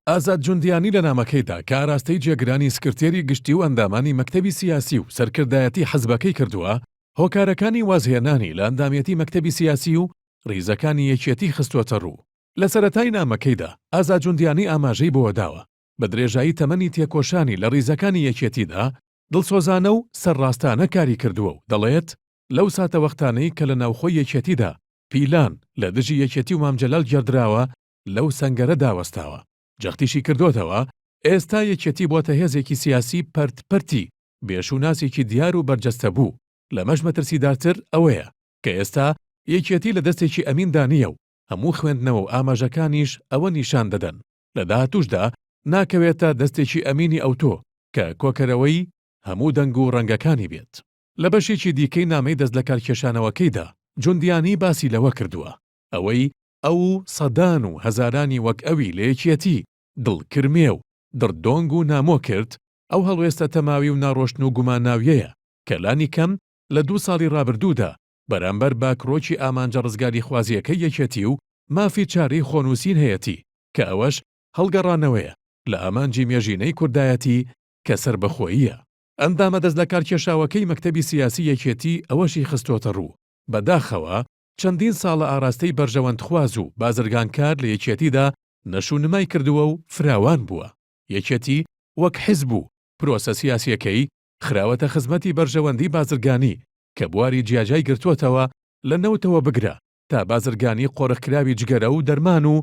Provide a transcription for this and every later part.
ئازاد جوندیانی لە نامەکەیدا کە ئاراستەی جێگرانی سکرتێری گشتی و ئەندامانی مەکتەبی سیاسی و سەرکردایەتی حزبەکەی کردووە، هۆکارەکانی وازهێنانی لە ئەندامیەتی مەکتەبی سیاسی و ریزەکانی یەکێتی خستووەتەڕوو. لە سەرەتای نامەکەیدا ئازاد جوندیانی ئاماژەی بەوەداوە، بە درێژایی تەمەنی تێکۆشانی لە ریزەکانی یەکێتیدا دڵسۆزانە و سەرڕاستانە کاری کردووە و دەڵێت، لەو ساتەوەختانەی کە لە ناوخۆی یەکێتیدا پیلان لە دژی یەکێتی و مام جەلال گێڕدراوە لەو سەنگەرەدا وەستاوە. جەختیشی کردۆتەوە، ئێستا یەکێتی بۆتە هێزێکی سیاسی پەرت پەرتی بێ شوناسێکی دیار و بەرجەستەبوو، لەمەش مەترسیدارتر ئەوەیە کە ئێستا یەکێتی لە دەستێکی ئەمیندا نییە و هەموو خوێندنەوە و ئاماژەکانیش ئەوە نیشان دەدەن لە داهاتووشدا ناکەوێتە دەستێکی ئەمینی ئەوتۆ کە کۆکەرەوەی هەموو دەنگ و ڕەنگەکانی بێت. لە بەشێکی دیکەی نامەی دەستلەکارکێشانەوەکەیدا جوندیانی باسی لەوە کردووە، ئەوەی ئەو و سەدان و هەزارانی وەک ئەوی لە یەکیەتی دڵ کرمێ و دڕدۆنگ و نامۆ کرد، ئەو هەڵوێستە تەماوی و ناڕۆشن و گوماناویەیە کە لانی کەم لە دوو ساڵی ڕابردوودا بەرامبەر بە کرۆکی ئامانجە ڕزگاریخوازییەکەی یەکێتی و مافی چارەی خۆنووسین هەیەتی کە ئەوەش هەڵگەڕانەوەیە لە ئامانجی مێژینەی کوردایەتی کە سەربەخۆییە. ئەندامە دەستلەکارکێشاوەکەی مەکتەبی سیاسی یەکێتی ئەوەشی خستۆتەڕوو، بەداخەوە چەندین ساڵە ئاراستەی بەرژەوەندخواز و بازرگانکار لە یەکێتیدا نەشونمای کردووە و فراوان بووە. یەکێتی وەک حیزب و پرۆسە سیاسییەکەی خراوەتە خزمەتی بەرژەوەندی بازرگانی کە بواری جیاجیای گرتووەتەوە لە نەوتەوە بگرە تا بازرگانی قۆرخکراوی جگەرە و دەرمان و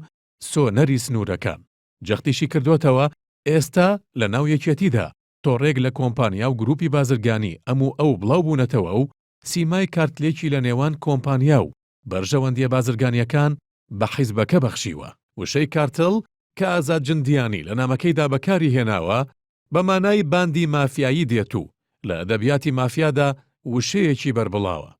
سۆنەری سنوورەکان. جەختیشی کردووەتەوە ئێستا لە ناو یەکێتیدا تۆڕێک لە کۆمپانیا و گروپی بازرگانی ئەم و ئەو بڵاو بوونەتەوە و سیمای کارتلێکی لە نێوان کۆمپانیا و بەرژەوەندییە بازرگانییەکان بە حیزبەکە بەخشیوە. وشەی کارتل کە ئازاد جندیانی لە نامەکەیدا بەکاری هێناوە، بە مانای باندی مافیایی دێت و لە ئەدەبیاتی مافیادا وشەیەکی بەربڵاوە.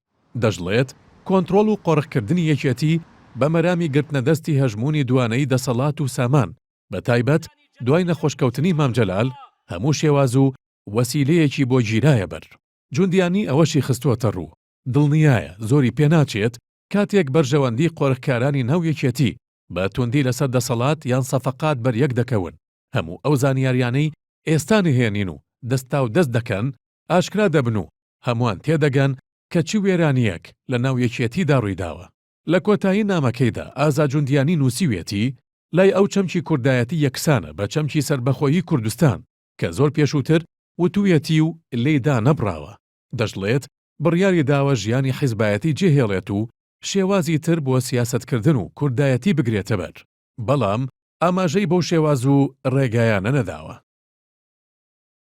دەشڵێت، کۆنترۆڵ و قۆرخکردنی یەکێتی بە مەرامی گرتنەدەستی هەژموونی دوانەیی دەسەڵات و سامان، بە تایبەت دوای نەخۆشکەوتنی مام جەلال، هەموو شێواز و وەسیلەیەکی بۆ گیرایە بەر. جوندیانی ئەوەشی خستووەتەڕوو، دڵنیایە زۆری پێناچێت کاتێک بەرژەوەندی قۆرخکارانی ناو یەکێتی بە توندی لەسەر دەسەڵات یان سەفەقات بەریەک دەکەون، هەموو ئەو زانیاریانەی ئێستا نهێنین و دەستاودەست دەکەن ئاشکرا دەبن و هەمووان تێدەگەن کە چ وێرانییەک لە ناو یەکێتیدا ڕوویداوە. لە کۆتایی نامەکەیدا ئازا جوندیانی نووسیویەتی، لای ئەو چەمکی کوردایەتی یەکسانە بە چەمکی سەربەخۆیی کوردستان کە زۆر پێشووتر وتوویەتی و لێی دانەبڕاوە. دەشڵێت، بڕیاری داوە ژیانی حیزبایەتی جێهێڵێت و شێوازی تر بۆ سیاسەتکردن و کوردایەتی بگرێتەبەر، بەڵام ئاماژەی بەو شێواز و ڕێگایانە نەداوە.